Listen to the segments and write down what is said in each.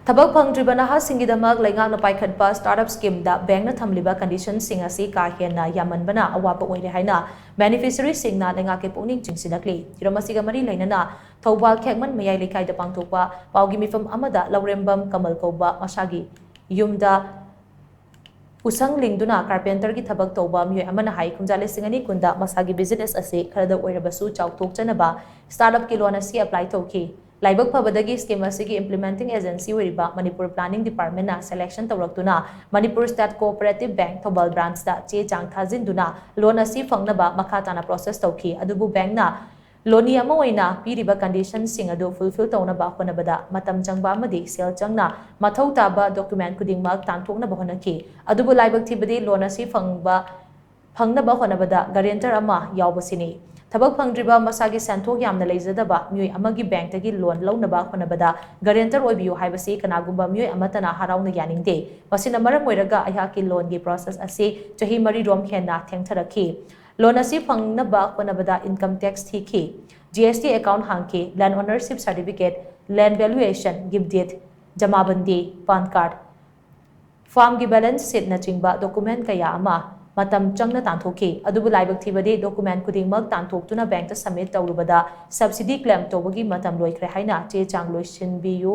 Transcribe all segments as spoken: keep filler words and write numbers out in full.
ꯊꯕꯛ ꯐꯪꯗ꯭ꯔꯤꯕ ꯅꯍꯥꯁꯤꯡꯒꯤꯗꯃꯛ ꯂꯩꯉꯥꯛꯅ ꯄꯥꯏꯈꯠꯄ startup schemeꯗ bankꯅ ꯊꯝꯂꯤꯕ conditionꯁꯤꯡ ꯑꯁꯤ ꯀꯥ ꯍꯦꯟꯅ ꯌꯥꯝꯃꯟꯕꯅ ꯑꯋꯥꯕ ꯑꯣꯏꯔꯦ ꯍꯥꯏꯅ beneficiaryꯁꯤꯡꯅ ꯂꯩꯉꯥꯛꯀꯤ ꯄꯨꯛꯅꯤꯡ ꯆꯤꯡꯁꯤꯜꯂꯛꯂꯤ꯫ ꯊꯧꯔꯝ ꯑꯁꯤꯒ ꯃꯔꯤ ꯂꯩꯅꯅ ꯊꯧꯕꯥꯜ ꯈꯦꯛꯃꯟ ꯃꯌꯥꯏ ꯂꯩꯀꯥꯏꯗ ꯄꯥꯡꯊꯣꯛꯄ ꯄꯥꯎꯒꯤ ꯃꯤꯐꯝ ꯑꯃꯗ ꯂꯧꯔꯦꯝꯕꯝ ꯀꯃꯜ ꯀꯧꯕ ꯃꯁꯥꯒꯤ ꯌꯨꯝꯗ ꯎꯁꯪ ꯂꯤꯡꯗꯨꯅ carpenterꯒꯤ ꯊꯕꯛ ꯇꯧꯕ ꯃꯤꯑꯣꯏ ꯑꯃꯅ ꯍꯥꯏ, ꯀꯨꯝꯖꯥ ꯂꯤꯁꯤꯡ ꯑꯅꯤ ꯀꯨꯟꯗ ꯃꯁꯥꯒꯤ business ꯑꯁꯤ ꯈꯔꯗ ꯑꯣꯏꯔꯕꯁꯨ ꯆꯥꯎꯊꯣꯛꯆꯅꯕ startupꯀꯤ loan ꯑꯁꯤ apply ꯇꯧꯈꯤ꯫ ꯂꯥꯏꯕꯛ ꯐꯕꯗꯒꯤ scheme ꯑꯁꯤꯒꯤ implementing agency ꯑꯣꯏꯔꯤꯕ Manipur Planning Departmentꯅ selection ꯇꯧꯔꯛꯇꯨꯅ Manipur State Cooperative Bank Thoubal branchꯇ ꯆꯦ ꯆꯥꯡ ꯊꯥꯖꯤꯟꯗꯨꯅ loan ꯑꯁꯤ ꯐꯪꯅꯕ ꯃꯈꯥ ꯇꯥꯅ process ꯇꯧꯈꯤ꯫ ꯑꯗꯨꯕꯨ bankꯅ ꯂꯣꯅꯤ ꯑꯃ ꯑꯣꯏꯅ ꯄꯤꯔꯤꯕ conditionꯁꯤꯡ ꯑꯗꯨ fulfill ꯇꯧꯅꯕ ꯍꯣꯠꯅꯕꯗ ꯃꯇꯝ ꯆꯪꯕ ꯑꯃꯗꯤ ꯁꯦꯜ ꯆꯪꯅ ꯃꯊꯧ ꯇꯥꯕ document ꯈꯨꯗꯤꯡꯃꯛ ꯇꯥꯟꯊꯣꯛꯅꯕ ꯍꯣꯠꯅꯈꯤ꯫ ꯑꯗꯨꯕꯨ ꯂꯥꯏꯕꯛ ꯊꯤꯕꯗꯤ loan ꯑꯁꯤ ꯐꯪꯕ, ꯐꯪꯅꯕ ꯍꯣꯠꯅꯕꯗ guarantor ꯑꯃ ꯌꯥꯎꯕꯁꯤꯅꯤ꯫ ꯊꯕꯛ ꯐꯪꯗ꯭ꯔꯤꯕ, ꯃꯁꯥꯒꯤ ꯁꯦꯟꯊꯣꯛ ꯌꯥꯝꯅ ꯂꯩꯖꯗꯕ ꯃꯤꯑꯣꯏ ꯑꯃꯒꯤ bankꯇꯒꯤ loan ꯂꯧꯅꯕ ꯍꯣꯠꯅꯕꯗ guarantor ꯑꯣꯏꯕꯤꯌꯨ ꯍꯥꯏꯕꯁꯤ ꯀꯅꯥꯒꯨꯝꯕ ꯃꯤꯑꯣꯏ ꯑꯃꯠꯇꯅ ꯍꯔꯥꯎꯅ ꯌꯥꯅꯤꯡꯗꯦ꯫ ꯃꯁꯤꯅ ꯃꯔꯝ ꯑꯣꯏꯔꯒ ꯑꯩꯍꯥꯛꯀꯤ loanꯒꯤ process ꯑꯁꯤ ꯆꯍꯤ ꯃꯔꯤ ꯔꯣꯝ ꯍꯦꯟꯅ ꯊꯦꯡꯊꯔꯛꯈꯤ꯫ Loan ꯑꯁꯤ ꯐꯪꯅꯕ ꯍꯣꯠꯅꯕꯗ income tax ꯊꯤꯈꯤ, G S T account ꯍꯥꯡꯈꯤ, land ownership certificate, land valuation, gift deed, ꯖꯃꯥꯕꯟꯗꯤ, PAN card, farmꯒꯤ balance sheetꯅꯆꯤꯡꯕ document ꯀꯌꯥ ꯑꯃ ꯃꯇꯝ ꯆꯪꯅ ꯇꯥꯟꯊꯣꯛꯈꯤ꯫ ꯑꯗꯨꯕꯨ ꯂꯥꯏꯕꯛ ꯊꯤꯕꯗꯤ document ꯈꯨꯗꯤꯡꯃꯛ ꯇꯥꯟꯊꯣꯛꯇꯨꯅ bankꯇ submit ꯇꯧꯔꯨꯕꯗ subsidy claim ꯇꯧꯕꯒꯤ ꯃꯇꯝ ꯂꯣꯏꯈ꯭ꯔꯦ ꯍꯥꯏꯅ ꯆꯦ ꯆꯥꯡ ꯂꯣꯏꯁꯤꯟꯕꯤꯌꯨ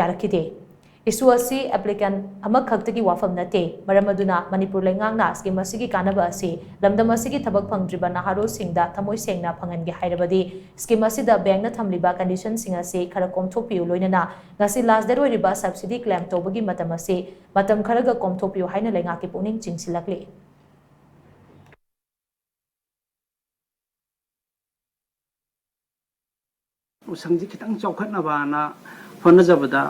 ꯌꯥꯔꯛꯈꯤꯗꯦ꯫ Issue ꯑꯁꯤ applicant ꯑꯃꯈꯛꯇꯒꯤ ꯋꯥꯐꯝ ꯅꯠꯇꯦ꯫ ꯃꯔꯝ ꯑꯗꯨꯅ ꯃꯅꯤꯄꯨꯔ ꯂꯩꯉꯥꯛꯅ scheme ꯑꯁꯤꯒꯤ ꯀꯥꯟꯅꯕ ꯑꯁꯤ ꯂꯝꯗꯝ ꯑꯁꯤꯒꯤ ꯊꯕꯛ ꯐꯪꯗ꯭ꯔꯤꯕ ꯅꯍꯥꯔꯣꯜꯁꯤꯡꯗ ꯊꯃꯣꯏ ꯁꯦꯡꯅ ꯐꯪꯍꯟꯒꯦ ꯍꯥꯏꯔꯕꯗꯤ scheme ꯑꯁꯤꯗ bankꯅ ꯊꯝꯂꯤꯕ conditionꯁꯤꯡ ꯑꯁꯤ ꯈꯔ ꯀꯣꯝꯊꯣꯛꯄꯤꯌꯨ, ꯂꯣꯏꯅꯅ ꯉꯁꯤ last date ꯑꯣꯏꯔꯤꯕ subsidy claim ꯇꯧꯕꯒꯤ ꯃꯇꯝ ꯑꯁꯤ ꯃꯇꯝ ꯈꯔꯒ ꯀꯣꯝꯊꯣꯛꯄꯤꯌꯨ ꯍꯥꯏꯅ ꯂꯩꯉꯥꯛꯀꯤ ꯄꯨꯛꯅꯤꯡ ꯆꯤꯡꯁꯤꯜꯂꯛꯂꯤ꯫ ꯎꯁꯪꯁꯤ ꯈꯤꯇꯪ ꯆꯥꯎꯈꯠꯅꯕꯅ ꯍꯣꯠꯅꯖꯕꯗ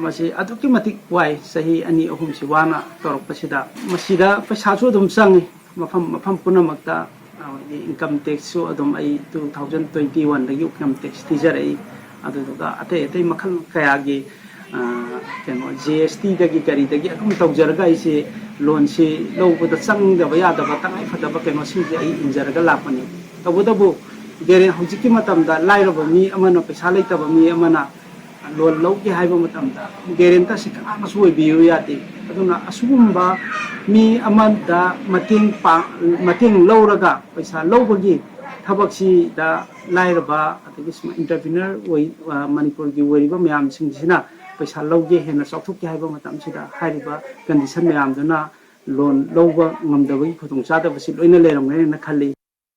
ꯃꯁꯤ ꯑꯗꯨꯛꯀꯤ ꯃꯇꯤꯛ ꯋꯥꯏ꯫ ꯆꯍꯤ ꯑꯅꯤ ꯑꯍꯨꯝꯁꯤ ꯋꯥꯅ ꯇꯧꯔꯛꯄꯁꯤꯗ ꯃꯁꯤꯗ ꯄꯩꯁꯥꯁꯨ ꯑꯗꯨꯝ ꯆꯪꯉꯤ꯫ ꯃꯐꯝ, ꯃꯐꯝ ꯄꯨꯝꯅꯃꯛꯇ, ꯑꯩꯈꯣꯏꯒꯤ income taxꯁꯨ ꯑꯗꯨꯝ ꯑꯩ two thousand twenty oneꯗꯒꯤ income tax ꯊꯤꯖꯔꯛꯏ꯫ ꯑꯗꯨꯗꯨꯒ ꯑꯇꯩ ꯑꯇꯩ ꯃꯈꯜ ꯀꯌꯥꯒꯤ, ꯑ, ꯀꯩꯅꯣ, G S Tꯗꯒꯤ ꯀꯔꯤꯗꯒꯤ ꯑꯗꯨꯝ ꯇꯧꯖꯔꯒ ꯑꯩꯁꯦ loanꯁꯤ ꯂꯧꯕꯗ ꯆꯪꯗꯕ ꯌꯥꯗꯕ ꯇꯉꯥꯏ ꯐꯗꯕ ꯀꯩꯅꯣꯁꯤꯡꯁꯦ ꯑꯩ ꯏꯟꯖꯔꯒ ꯂꯥꯛꯄꯅꯤ꯫ ꯇꯧꯕꯇꯕꯨ guaran-, ꯍꯧꯖꯤꯛꯀꯤ ꯃꯇꯝꯗ ꯂꯥꯏꯔꯕ ꯃꯤ ꯑꯃꯅ, ꯄꯩꯁꯥ ꯂꯩꯇꯕ ꯃꯤ ꯑꯃꯅ ꯂꯣꯟ ꯂꯧꯒꯦ ꯍꯥꯏꯕ ꯃꯇꯝꯗ ꯒꯦꯔꯦꯟꯇꯔꯁꯤ ꯀꯅꯥꯃꯁꯨ ꯑꯣꯏꯕꯤꯌꯨ ꯌꯥꯗꯦ꯫ ꯑꯗꯨꯅ ꯑꯁꯤꯒꯨꯝꯕ ꯃꯤ ꯑꯃꯗ ꯃꯇꯦꯡ ꯄꯥꯡ ꯃꯇꯦꯡ ꯂꯧꯔꯒ ꯄꯩꯁꯥ ꯂꯧꯕꯒꯤ ꯊꯕꯛꯁꯤꯗ ꯂꯥꯏꯔꯕ ꯑꯗꯒꯤ ꯁꯨꯝ ꯏꯟꯇꯔꯄ꯭ꯔꯤꯅꯔ ꯑꯣꯏ ꯃꯅꯤꯄꯨꯔꯒꯤ ꯑꯣꯏꯔꯤꯕ ꯃꯌꯥꯝꯁꯤꯡꯁꯤꯅ ꯄꯩꯁꯥ ꯂꯧꯒꯦ, ꯍꯦꯟꯅ ꯆꯥꯎꯊꯣꯛꯀꯦ ꯍꯥꯏꯕ ꯃꯇꯝꯁꯤꯗ ꯍꯥꯏꯔꯤꯕ ꯀꯟꯗꯤꯁꯟ ꯃꯌꯥꯝꯗꯨꯅ ꯂꯣꯟ ꯂꯧꯕ ꯉꯝꯗꯕꯒꯤ ꯈꯨꯗꯣꯡꯆꯥꯗꯕꯁꯤ ꯂꯣꯏꯅ ꯂꯩꯔꯝꯒꯅꯦꯅ ꯈꯜꯂꯤ꯫